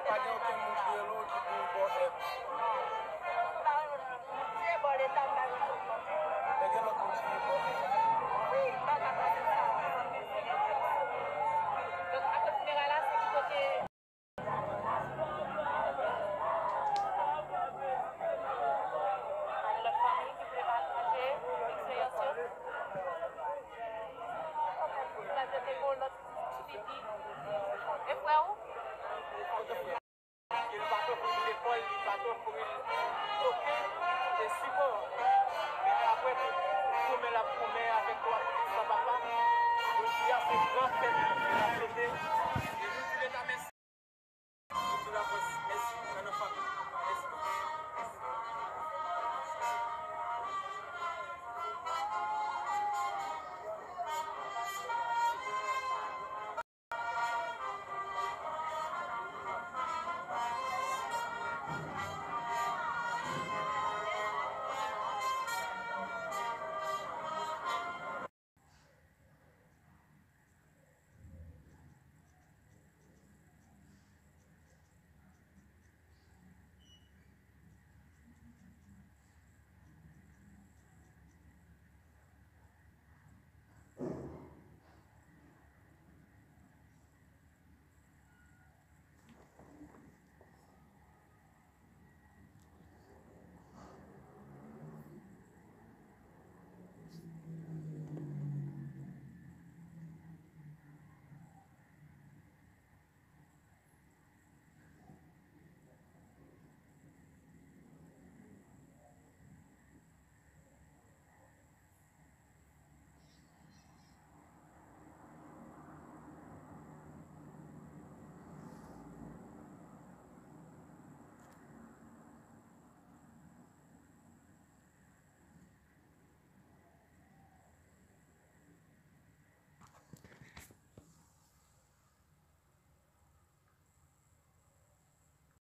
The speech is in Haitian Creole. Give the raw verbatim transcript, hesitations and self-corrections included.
Pa gen okenn moun ki rele w ki pou bò èp. Mwen pa renmen moun ki bò leta, m pa renmen moun ki bò èp. Men gen lòt moun ki bò èp. Wi, m pa ka pase sa. Donk, apre fineray la, se ki kote? Lòt fanmi ki vle pataje eksperyans yo. Sa se te pou lòt figi. E frè ou? Li pa t ofri l lekòl, li pa t ofri l okenn sipò. Men apre tout goumen l ap goumen avèk twa pitit san papa, jodi a se gran fèt li ap fete.